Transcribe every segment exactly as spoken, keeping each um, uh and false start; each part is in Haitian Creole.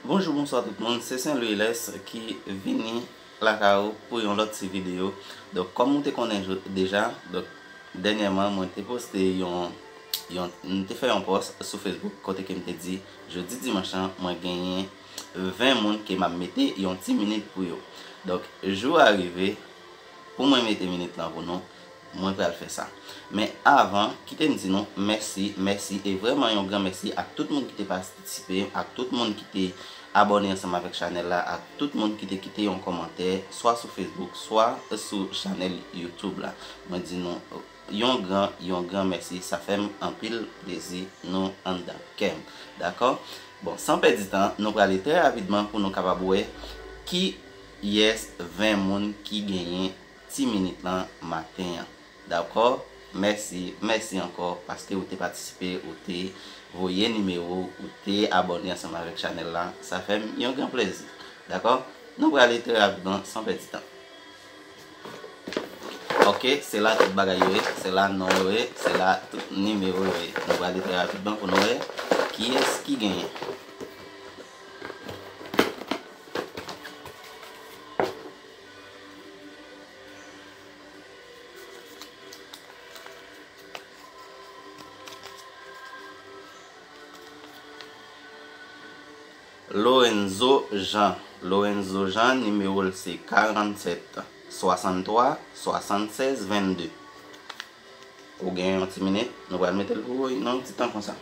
Bonjou, bonswa tout moun, se Saint Louis Lès ki vini lakay ou pou yon lòt ti videyo. Donk, kòm ou te konnen jo-, deja, donk, dènyèman, mwen te poste yon, yon, m te fè yon pòs sou Facebook kote ke m te di, jodi dimanch lan, mwen genyen ven moun ke m ap mete yon ti minit pou yo. Donk, jou a rive pou mwen mete minit lan pou nou. Mwen pral fè sa. Men avan, kite m di nou mèsi, mèsi, e vrèman yon gran mèsi ak tout moun ki te patisipe, ak tout moun ki te abòne ansanm avèk chanèl la, ak tout moun ki te kite yon kòmantè, swa sou Facebook, swa sou chanèl YouTube la. Mwen di nou yon gran, yon gran mèsi, sa fè m anpil plezi, nou anndan kè m. Dakò? Bon, san pèdi tan, nou prale trè rapidman pou nou kapab wè kiyès ven moun ki genyen ti minit lan maten an. Dakò? Mèsi, mèsi ankò paske ou te patisipe, ou te voye nimewo, ou te abòne ansanm avèk chanèl la. Sa fè m yon gran plezi. Dakò? Nou prale trè rapidman, san pèdi tan. Ok, se la tout bagay yo ye, se la non yo ye, se la tout nimewo yo ye. Nou prale trè rapidman pou nou wè kiyès ki genyen. Lorenzo Jean. Lorenzo Jean, nimewo l se karannsèt swasanntwa swasannsèz vennde. Ou gen yon ti minit, nou pral mete l pou ou nan yon ti tan konsa.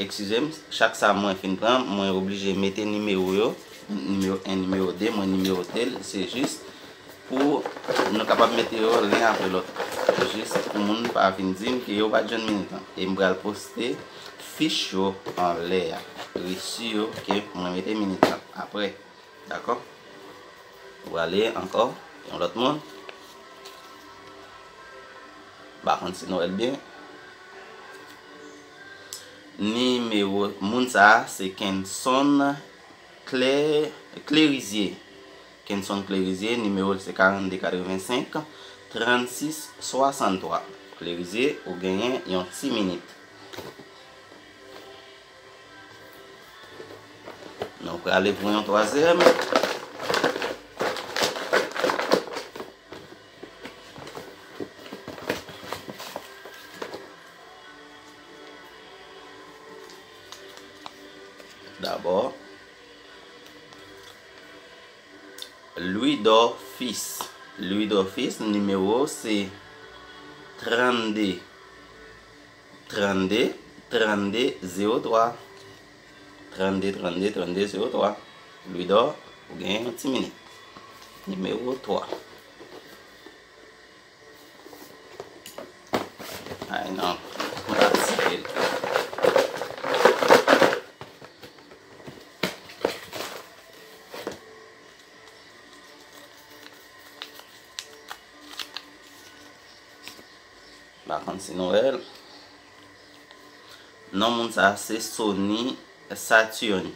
Eskize m, chak sa mwen fin pran, mwen oblije mete nimewo yo, nimewo en, nimewo de, mwen nimewote l, se jis pou nou kapab mete yo len apre lòt. Jis pou moun pa vin di m ke yo pa t jwenn minit lan. E m pral poste fich yo anlè a. Resi yo ke mwen mete minit lan apre. Dakò? Ou prale ankò, yon lòt moun. M pa konn si nou wè l byen. Nimewo moun sa a se Kenson Clé-, Clérizier. Kenson Clérizier, nimewo l se karannde katrevensenk trannsis swasanntwa. Clérizier, ou genyen yon ti minit. Nou prale pou yon twazyèm. Dabò, Louidor Fils. Louidor Fils, nimewo se trannde, trannde, trannde, zewo twa. Trannde, trannde, trannde, zewo twa. Louidor, ou gen yon ti minit. Nimewo twa. Ay non, m pa site l. M pa konn si nou wè l. Non moun sa a se Sony Saturne.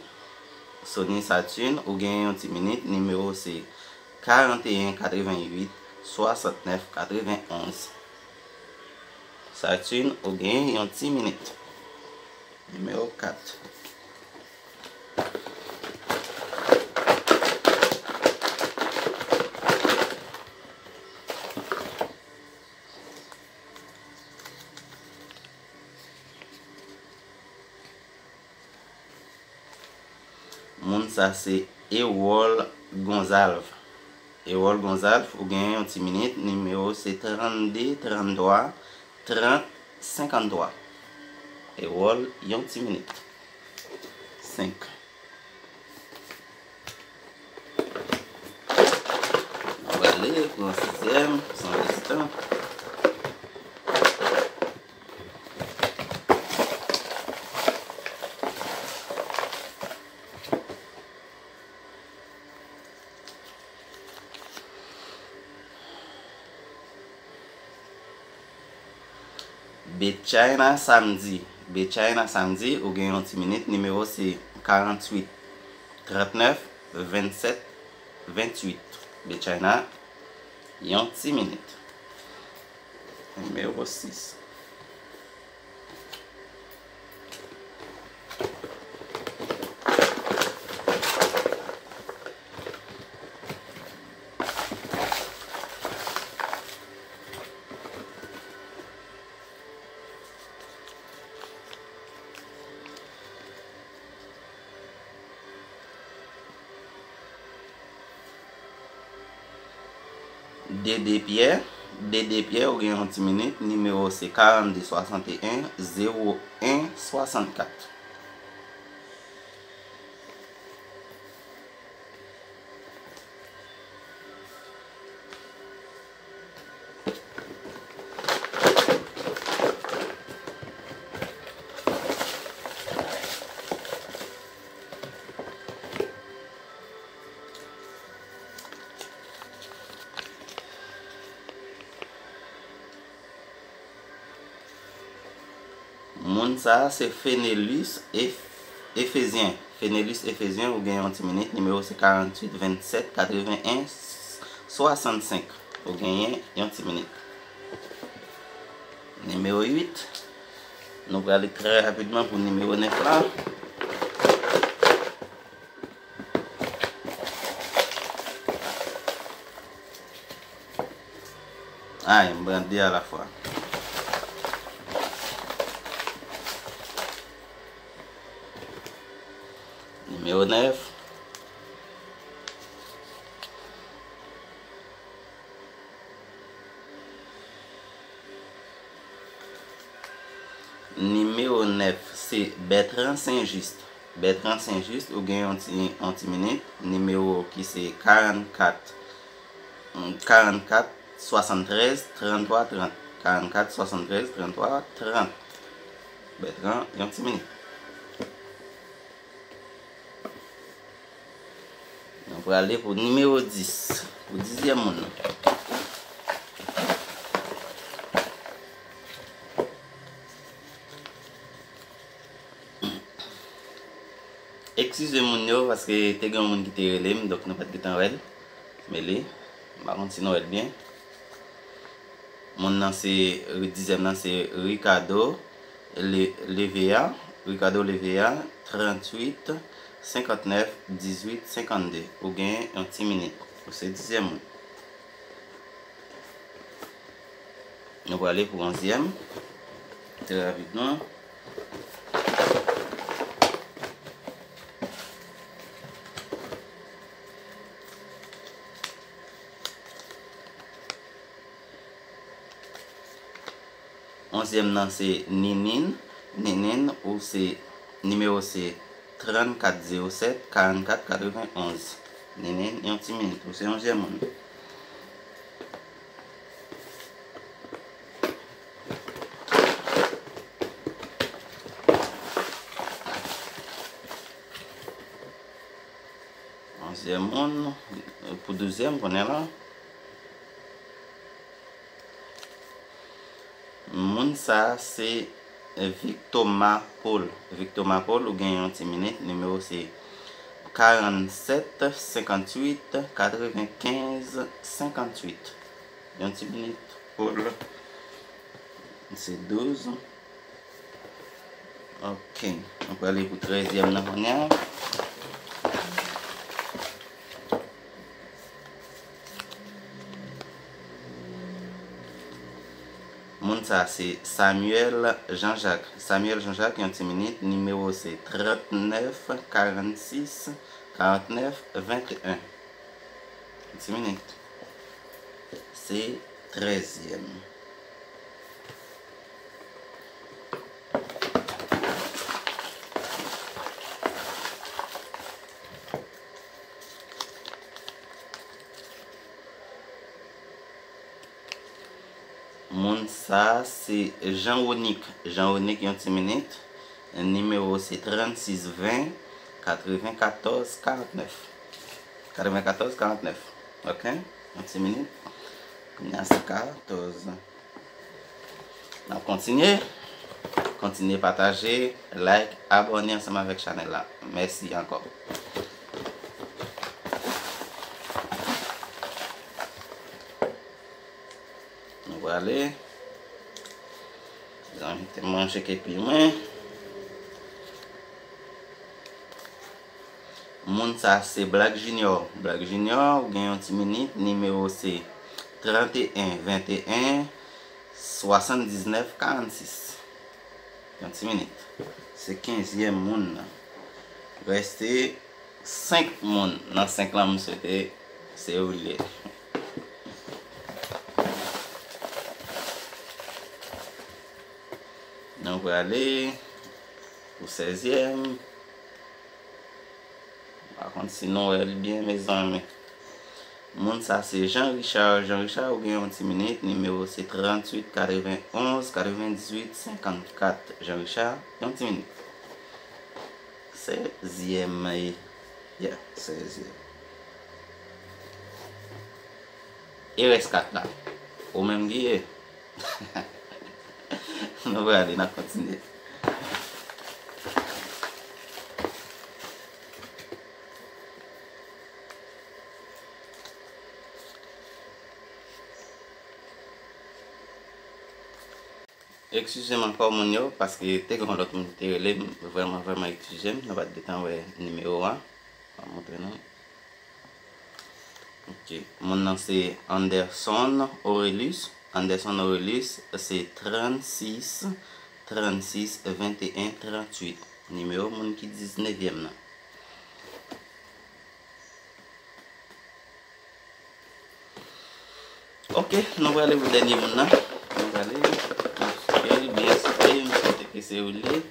Sony Saturne, ou gen yon ti minit, nimewo se karanteyen katrevenwit swasantnèf katrevenonz. Saturne, ou gen yon ti minit. Nimewo kat. Moun sa se Erol Gonzalve. Erol Gonzalve, ou gen yon ti minit, nimewo se trannde tranntwa trant senkanntwa. Erol, yon ti minit. Senk. Nou prale pou yon sizyèm, san pèdi tan. Betchayna Samdi. Betchayna Samdi, ou gen yon ti minit. Nimewo se karannwit trannèf vennsèt vennwit. Betchayna, yon ti minit. Nimewo sis. Dede Pyè. Dede Pyè, ou gen yon ti minit. Nimewo se karannde swasanteyen zewo en swasannkat. Moun sa a se Fenelus Ef-, Efezyen. Fenelus Efezyen, ou gen yon ti minit. Nimewo se karanntuit vennsèt katreven en swasannsenk. Ou genyen yon ti minit. Nimewo uit. Nou prale trè rapidman pou nimewo nèf la. Ay, m pran de alafwa. Nimewo nèf. Nimewo nèf se Bertrand Saint-Just. Bertrand Saint-Just, ou gen yon ti, yon ti minit. Nimewo ki se karannkat, karannkat swasanntrèz tranntwa trant. Karannkat swasanntrèz tranntwa trant. Bertrand, yon ti minit. Nou prale pou nimewo dis, pou dizyèm moun nan. Eskize moun yo, paske te gen yon moun ki te rele m, donk nou pa t gentan wè l. Mele, m pa konn si nou wè l byen. Moun nan se, dizyèm nan se Ricardo Le-, Levea. Ricardo Levea, tranntuit senkantnèf dizuit senkannde. Ou gen yon ti minit. Ou se dizyèm moun. Nou prale pou onzyèm. Trè rapidman. Onzyèm nan se Ninin. Ninin, ou se, nimewo se trannkat zewo sèt karannkat katrevenonz. Ninin, yon ti minit, ou se onzyèm moun. Onzyèm moun, pou douzyèm kounye a la. Moun sa a se Victoma Paul. Victoma Paul, ou gen yon ti minit. Nimewo se karannsèt senkantuit katrevenkenz senkantuit. Yon ti minit, Paul. Se douz. Ok, nou prale pou trèzyèm nan kounye a. Moun sa se Samuel Jean-Jacques. Samuel Jean-Jacques, yon ti minit, nimewo se trannèf karannsis karannèf venteyen. Yon ti minit. Se trèzyèm. Moun sa se Jean Ronique. Jean Ronique, yon ti minit. Nimewo se trannsis ven katrevenkatòz karantnèf. Katrevenkatòz karantnèf. Ok? Yon ti minit. Kounye a se katòz. N ap kontinye. Kontinye pataje, like, abòne ansanm avèk chanèl la. Mèsi ankò. Nou prale. Zanmi te manje kepi mwen. Moun sa se Black Junior. Black Junior, ou gen yon ti minit. Nimewo se tranteyen venteyen swasanndiznèf karannsis. Yon ti minit. Se kenzyèm moun nan. Reste senk moun. Nan senk lan, m swete se ou l ye. Prale pou sèzyèm. M pa konn si nou wè l byen, mezanmi. Moun sa se Jean Richard. Jean Richard, ou gen yon ti minit. Nimewo se tranntuit katrevenonz katrevendizuit senkannkat. Jean Richard, yon ti minit. Sèzyèm, e, yeah, sèzyèm. E rès kat la. Ou menm ki ye. Nou prale, n ap kontinye. Eskize m ankò, moun yo, paske te gen yon lòt moun ki te rele m, vrèman, vrèman eskize m, nou pa t gentan wè nimewo a. M ap montre nou. Ok, moun nan se Anderson Aurelius. Anderson Aurelius se trannsis, trannsis, venteyen, tranntuit. Nimewo moun ki diznevyèm nan. Ok, nou prale pou dènye moun nan. Nou prale, nou swete l byen swete, m swete ke se ou li.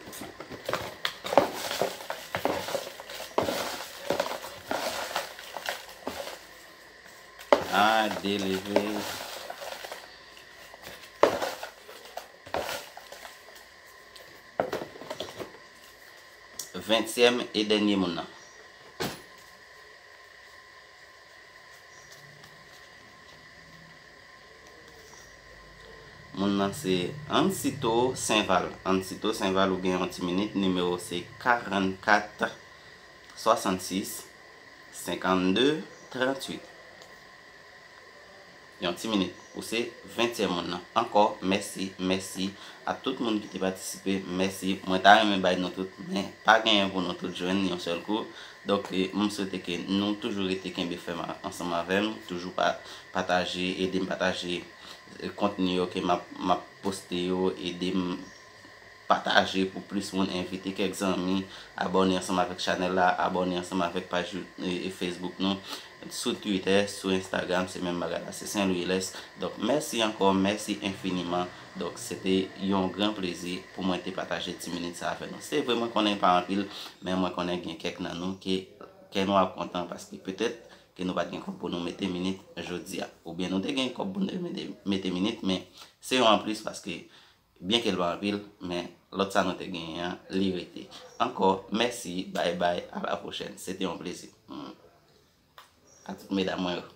A, deleve. Ventyèm e dènye moun nan. Moun nan se Ansito Senval. Ansito Senval, ou gen yon ti minit. Nimewo se karannkat swasannsis senkannde tranntuit. Yon ti minit. Ou se ventyèm moun nan. Ankò, mèsi, mèsi a tout moun ki te patisipe. Mèsi. Mwen ta renmen bay nou tout, men pa genyen pou nou tout jwenn yon sèl kou. Donk, e, m swete ke nou toujou rete kenbe fèm a-, ansanm avè m. Toujou pa-, pataje, ede m pataje, e, kontni yo ke m ap, m ap poste yo. Ede m pataje pou plis moun, envite kèk zanmi, abòne ansanm avèk chanèl la, abòne ansanm avèk paj You-, e, e Facebook nou, sou Twitter, sou Instagram, se menm bagay la, se Saint Louis Lès. Donk, mèsi ankò, mèsi enfiniman. Donk, se te yon gran plezi pou mwen te pataje ti minit sa avè nou. Se vre, mwen konnen pa anpil, men mwen konnen gen kèk nan nou ke kè nou ap kontan paske petèt ke nou pa t gen kòb pou nou mete minit jodi a. Oubyen nou te gen kòb pou nou te mete, mete minit, men se yon anplis paske byen ke l pa anpil, men lòt sa nou te genyen an, li rete. Ankò, mèsi, bay bay, a la pwochèn. Se te yon plezi. Hmm. A tout medam mwen yo.